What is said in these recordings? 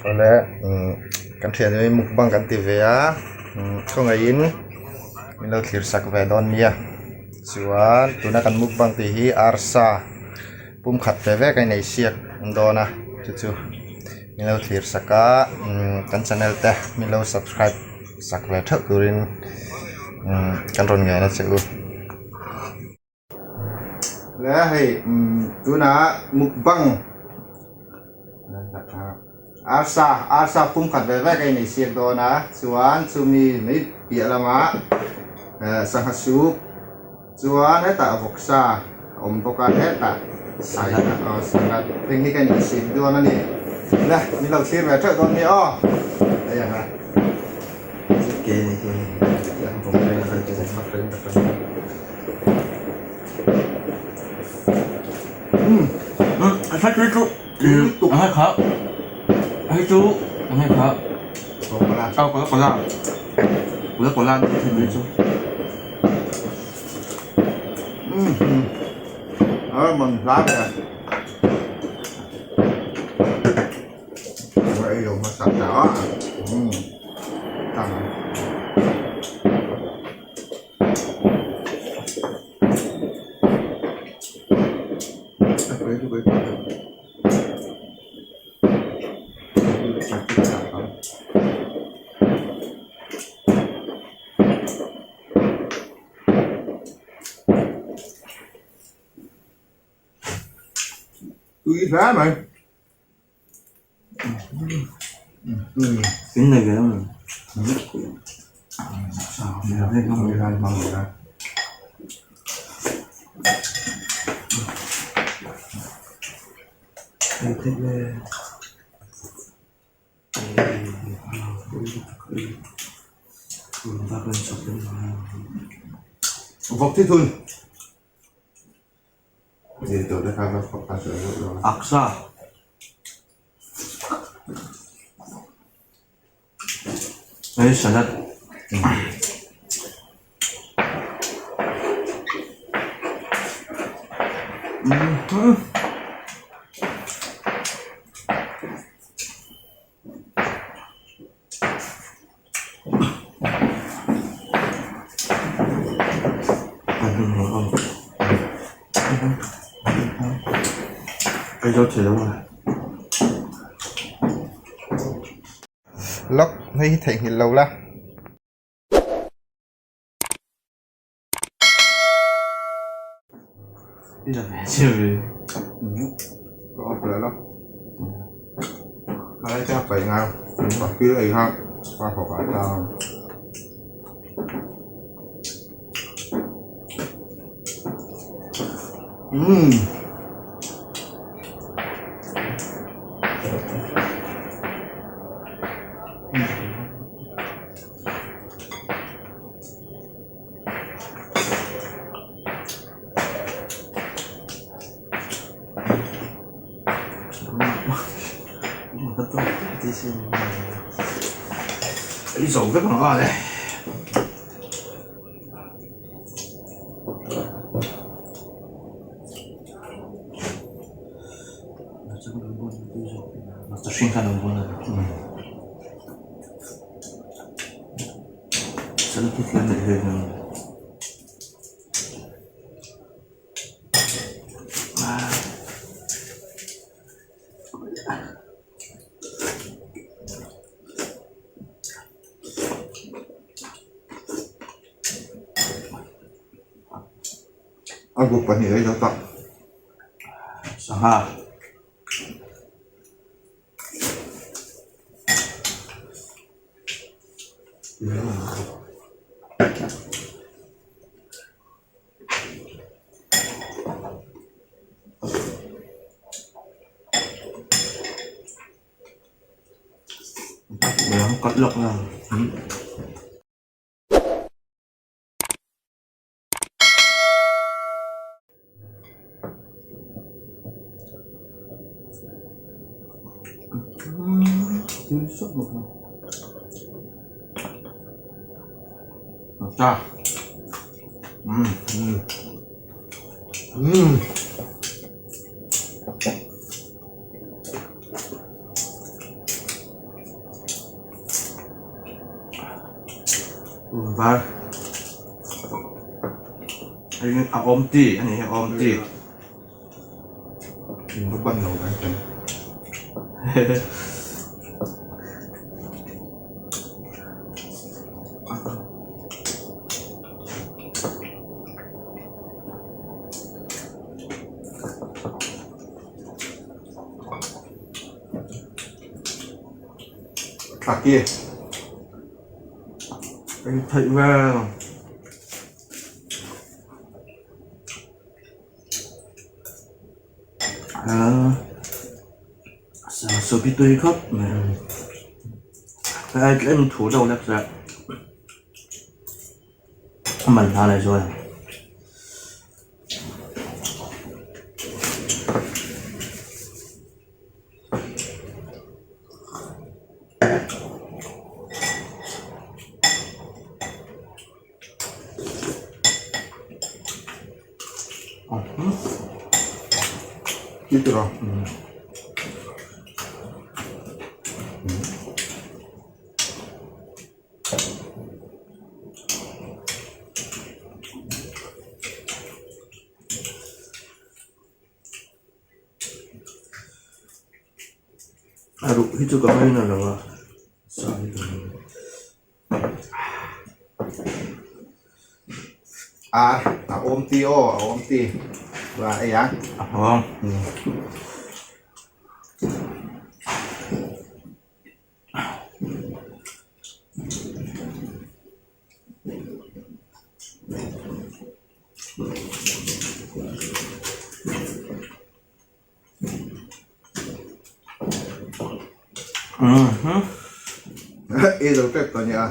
Awle kan thian hi mukbang kan ti ve a khawngaihin min lo thlir sak ve dawn nia chuan tuna kan mukbang tih hi arsa pum khat ve vek a inei siak an dawn a chu chu min lo thlir sak a kan channel te min lo subscribe sak ve theuh turin kan rawn ngen a che u. Le hei tunah mukbang arsa arsa pum khat ve vek a inei siak dawn a chuan chumi mai piah lamah sangha soup chuan hetah vawksa a awm bawk a hetah sangha heng hi ka inei siak dawn a ni le min lo thlir ve theuh dawn nia aw hei ang a. Tui hle mai. In nei ve ang Vawk thi thun. Aksa hei salad Lock hei hi theihnghilh lo la. Ei zo vek ang a le. A buk pahnih ei zo tak. Sangha. Cut lawk la. Purun var a awm ti a ni hi a awm ti. In va ban lo kan ṭan. Thlaki. Ei theih vel. Sobi tui khawp mai. Helai tlem thu deuh lek se a man hla leh zual ang. A ruh hi chu ka ngaina lo a sa hi ka ngaina. A a awm ti aw a awm ti va ei a. A awm. Ei lo tep tawh nia.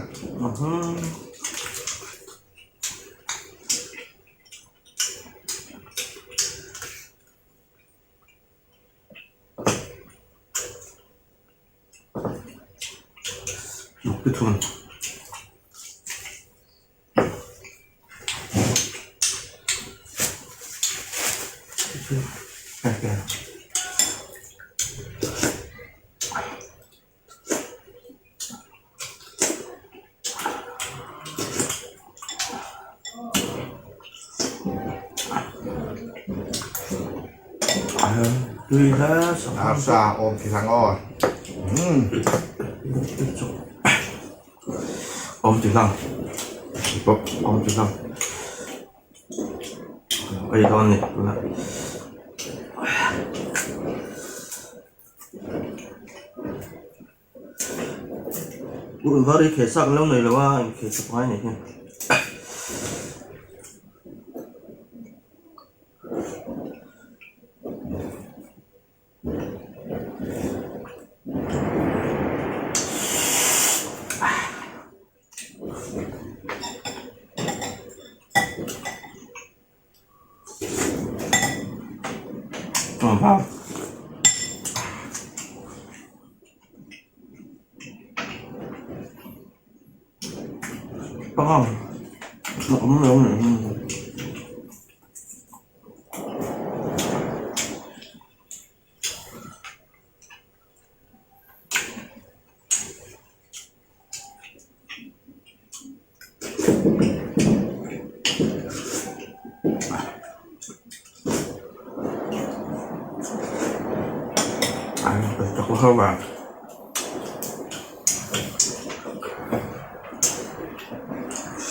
Arsa awm thei hlang aw. Awm ti hlang bawk awm ti hlang ei dawn a ni tunah. Purun var hi kheh sak an lo nei lo a inkheh chawp ngai a nih hi.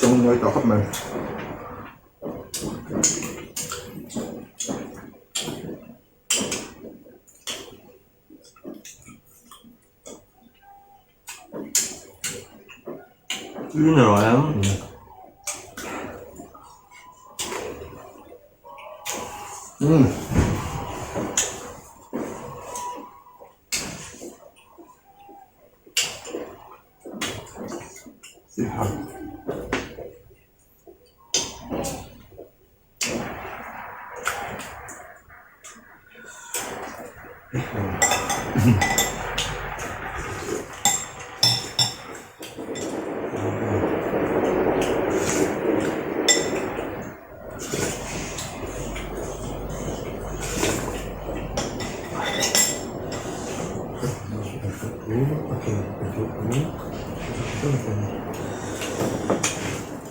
Sawng mawi tawh khawp mai.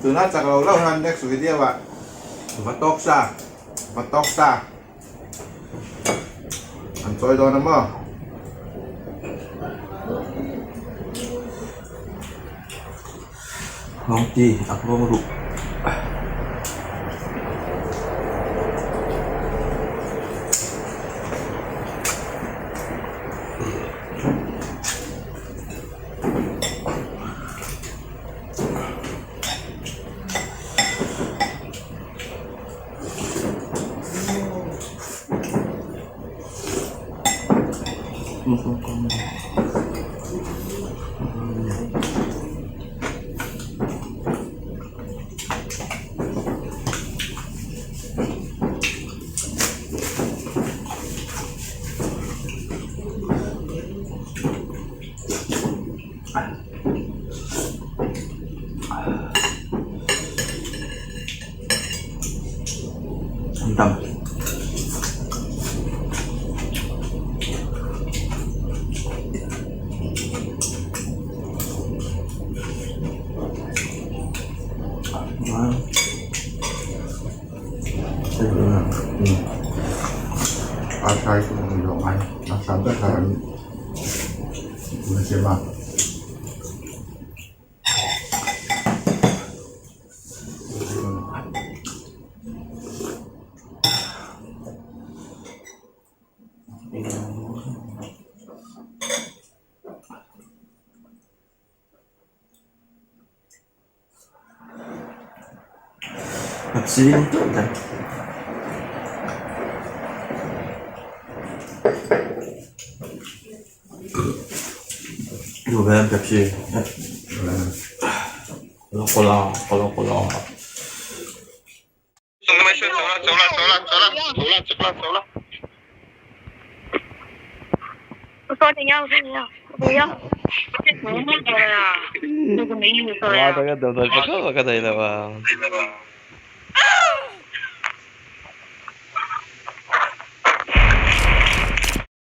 Tuna chak lo lo hian next video ah va tawk sa va tawk sa an chawi dawn a maw. Nghawngti a nghawng ruh. An tam. A sai chu a ni lo ngai a sa ber kha an siam a. Cola cola cola。没事，走了，走了，走了，走了，走了，走了，走了。我说你要，我说你要，我不要。这什么呀？这个没意思呀。哇，这个豆豆不可不可得了吧？